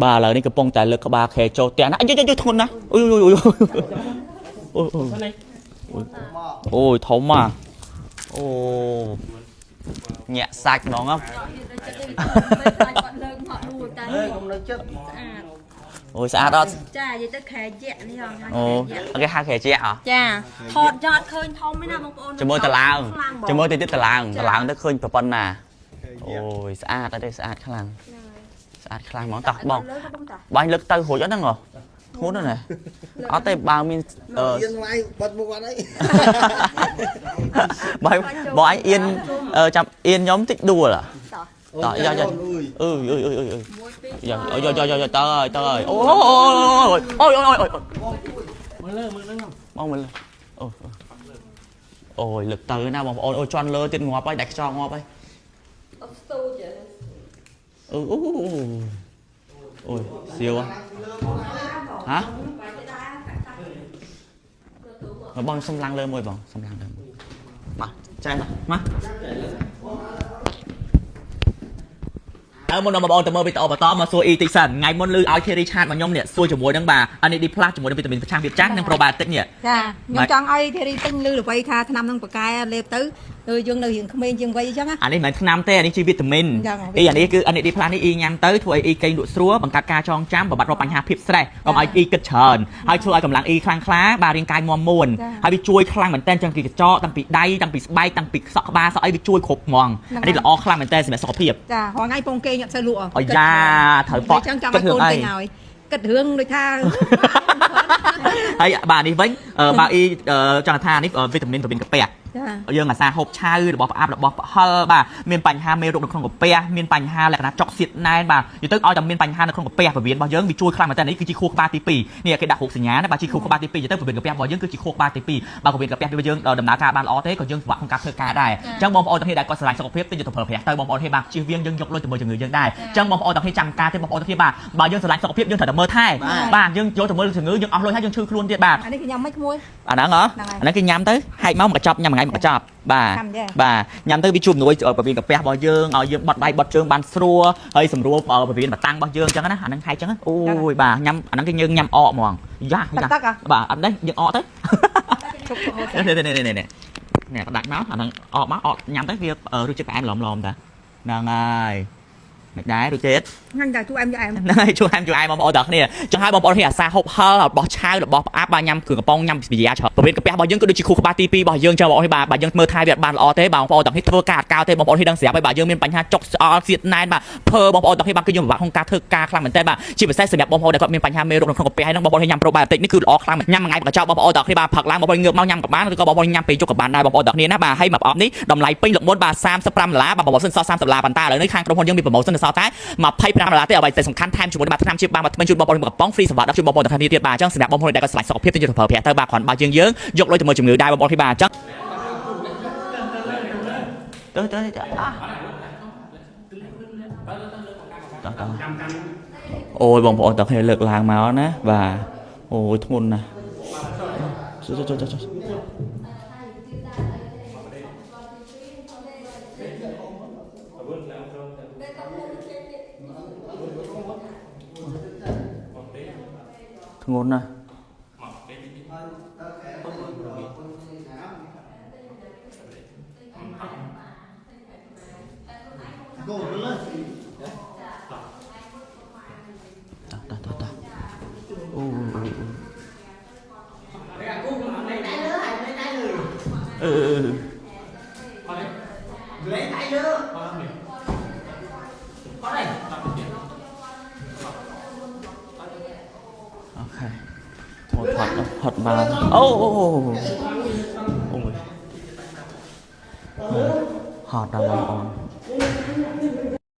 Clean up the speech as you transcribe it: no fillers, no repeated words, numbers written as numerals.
បាទឥឡូវនេះកំពុងតែលើកក្បាលខែចូលផ្ទះណាអាយយយធ្ងន់ណាស់អូយអូយអូយអូយអូយអូយធំอ่ะអូញាក់សាច់ហ្មងហ៎ គាត់លើកមកដួលតែ កុំនៅចិត្ត ស្អាត អូយស្អាតអត់ ចានិយាយទៅខែយៈនេះហង អូគេហៅខែជាអ ចាថតចត់ឃើញធំឯណាបងប្អូន ជាមួយតឡើង ខ្លាំងបង ជាមួយទៅទៀតតឡើងតឡើងទៅឃើញប្រប៉ុណ្ណាអូយស្អាតអត់ទេស្អាតខ្លាំងស្អាតខ្លាំងហ្មងតោះបង លើកបងតា បាញ់លើកទៅរួចអត់ហ្នឹងហ៎ធ្ងន់ណាស់ណាអត់ទេបើមានអឺ អៀនឡាយបាត់មុខអត់អី បើបើអញអៀនអឺចាំអៀនខ្ញុំតិចដួលតោះយ៉ាយ៉ាអឺអឺអឺអឺអឺយ៉ាយ៉ាយ៉ាយ៉ាតើតើអូអូអូអូអូអូ មើលលើមើលលើ បងមើលអូអូយលើកទៅណាបងប្អូនអូជន់លើទៀតងាប់ហើយដាច់ខ្យល់ងាប់ហើយ អត់ស្ទូច អឺអូអូយសៀវហ៎បងសុំឡើងលើមួយបងសុំឡើងលើមួយមកចែមកអើមុនដល់បងប្អូនទៅមើលវីដេអូបន្តមកសួរអ៊ីតិចសិនថ្ងៃមុនលឺឲ្យ Cherry Chat មកខ្ញុំនេះសួរជាមួយនឹងបាទ NAD+ ជាមួយនឹងវីតាមីនប្រឆាំងភាពចាស់និង probiotic នេះ ចាខ្ញុំចង់ឲ្យធីរីទិញលឺល្បីថាថ្នាំនឹងបកកែលេបទៅដូចយើងនៅរៀងក្មេងជាងវ័យអញ្ចឹងណា អានេះមិនមែនថ្នាំទេអានេះជាវីតាមីន ចឹងហ៎ អ៊ីអានេះគឺ NAD+ នេះអ៊ីញ៉ាំទៅធ្វើឲ្យអ៊ីគេងលក់ស្រួលបង្កាត់ការចងចាំបំបត្តិរាល់បញ្ហាភាព stress កុំឲ្យអ៊ីគិតច្រើនហើយធ្វើឲ្យកម្លាំងអ៊ីខ្លាំងក្លាបាទរាងកាយមាំមួនហើយវាជួយខ្លាំងមែនតើចឹងពីកញ្ចក់តាំងពីដៃតាំងពីស្បែកតាំងពីសក់ក្បាលសក់អីវាជួយគ្រប់ហ្មងអានេះល្អខ្លាំងមែនតើសម្រាប់សុខភាព ចារាល់ថ្ងៃពងគេងអត់សូវលក់ អាយ៉ាត្រូវប៉ក់ អញ្ចឹងចង់ឲ្យកូនទិញឲ្យគិតរឿងដូចថា ហើយបាទនេះវិញបើអ៊ីចង់ថានេះវីតាមីនប្រវៀនកាពះ ចា យើងអាសាហូបឆៅរបស់ផ្អាប់របស់ប្រហិលបាទមានបញ្ហាមេរោគនៅក្នុងកាពះមានបញ្ហាលក្ខណៈចុកសៀតណែនបាទនិយាយទៅឲ្យតែមានបញ្ហានៅក្នុងកាពះពវៀនរបស់យើងវាជួយខ្លាំងមែនតើនេះគឺជាខួរក្បាលទី2នេះគេដាក់រូបសញ្ញាណាបាទជាខួរក្បាលទី2និយាយទៅពវៀនកាពះរបស់យើងគឺជាខួរក្បាលទី2បើពវៀនកាពះរបស់យើងដំណើរការបានល្អទេក៏យើងពិបាកក្នុងការធ្វើការដែរអញ្ចឹងបងប្អូនទាំងគ្នាដែលគាត់ស្រឡាញ់សុខភាពទិញទៅប្រើប្រាស់ទៅបងប្អូនគ្នាបាទជៀសវាងយើងយកលុយទៅមើលជំងឺយើងដែរអញ្ចឹងបងប្អូនទាំងគ្នាចាំការទេបងប្អូនទាំងគ្នាបាទបើយើងស្រឡាញ់សុខភាពយើងត្រូវតែមើលថែបាទយើងយកទៅមើលជំងឺយើងអស់លុយហើយយើងឈឺខ្លួនទៀតបាទ អានេះគេញ៉ាំមិនក្មួយ អាហ្នឹងហ៎ ហ្នឹងហើយ អាហ្នឹងគេញ៉ាំទៅហែកមកមួយកញ្ចប់ញ៉ាំមួយថ្ងៃមួយកញ្ចប់បាទ ញ៉ាំចេះ បាទញ៉ាំទៅវាជួយជំនួយប្រវៀនកាពះរបស់យើងឲ្យយើងបត់ដៃបត់ជើងបានស្រួលហើយសម្រួលប្រវៀនបតាំងរបស់យើងអញ្ចឹងណាអាហ្នឹងហែកអញ្ចឹងណាអូយបាទញ៉ាំអាហ្នឹងគេយើងញ៉ាំអកហ្មងយ៉ាយ៉ា ទឹកទឹកអា បាទអត់ទេយើងអកទៅ ជប់ហូត នេះនេះនេះនេះនេះនេះផ្ដាច់មកអាហ្នឹងអកមកអកញ៉ាំទៅវារសជាតិផ្អែមឡមៗតាហ្នឹងហើយមិនដែររសជាតិ ញ៉ាំតែជួយអែមជួយអែម ហ្នឹងហើយជួយអែមជួយអែមបងប្អូនទាំងគ្នាចង់ឲ្យបងប្អូនគ្នាអាសាហូបហឹលរបស់ឆៅរបស់ផ្អាប់បាទញ៉ាំគ្រឿងកំប៉ុងញ៉ាំវិយាច្រើនប្រវេទកាពះរបស់យើងក៏ដូចជាខួរក្បាលទី2របស់យើងចឹងបងប្អូនបាទបាទយើងមើលថែវាអត់បានល្អទេបាទបងប្អូនទាំងគ្នាធ្វើការអត់កោទេបងប្អូនគ្នាដឹងស្រាប់ហើយបាទយើងមានបញ្ហាចុកស្អល់សៀតណែនបាទភើបងប្អូនទាំងគ្នាបាទគឺយើងពិបាកក្នុងការធ្វើការខ្លាំងមែនតើបាទជាពិសេសសម្រាប់បងប្អូនដែលគាត់មានបញ្ហាមេរោគនៅក្នុងកាពះហើយហ្នឹងបងប្អូនគ្នាញ៉ាំប្រូបាយអូទិកនេះគឺល្អខ្លាំងញ៉ាំមួយថ្ងៃមួយកញ្ចប់បងប្អូនទាំងគ្នាបាទផឹកឡើងបងប្អូនងើបមកញ៉ាំក៏បានឬក៏បងប្អូនញ៉ាំពេលយប់ក៏បានដែរបងប្អូនទាំងគ្នាណាបាទហើយមួយប្រអប់នេះតម្លៃពេញលុកមុនបាទ35ដុល្លារបាទ promotion សល់30ដុល្លារប៉ុន្តែឥឡូវនេះខាងក្រុមហ៊ុនយើងមាន promotion សល់តែ25ដុល្លារទេអ្វីតែសំខាន់ថែមជាមួយបាទថ្នាំជាបានមកថ្មីជូនបងប្អូនមួយកំប៉ុង free សម្រាប់ដល់ជូនបងប្អូនទាំងគ្នាទៀតបាទអញ្ចឹងសម្រាប់បងប្អូនដែលគាត់ស្រឡាញ់សុខភាពទៅយកទៅប្រើប្រាស់ទៅបាទគ្រាន់បើយើងយើងយកលុយទៅមើលជំងឺដែរបងប្អូនគ្នាបាទអញ្ចឹងទៅទៅទៅអាតោះតោះអូយបងប្អូនទាំងគ្នាលើកឡើងមកណាបាទអូយធ្ងន់ណាស់ចុះចុះចុះចុះធ្ងន់ណាស់តោះតោះតោះតោះអូអូអូអឺអូខេថតថតថតបានអូអូអូអូយហត់ដល់បងប្អូន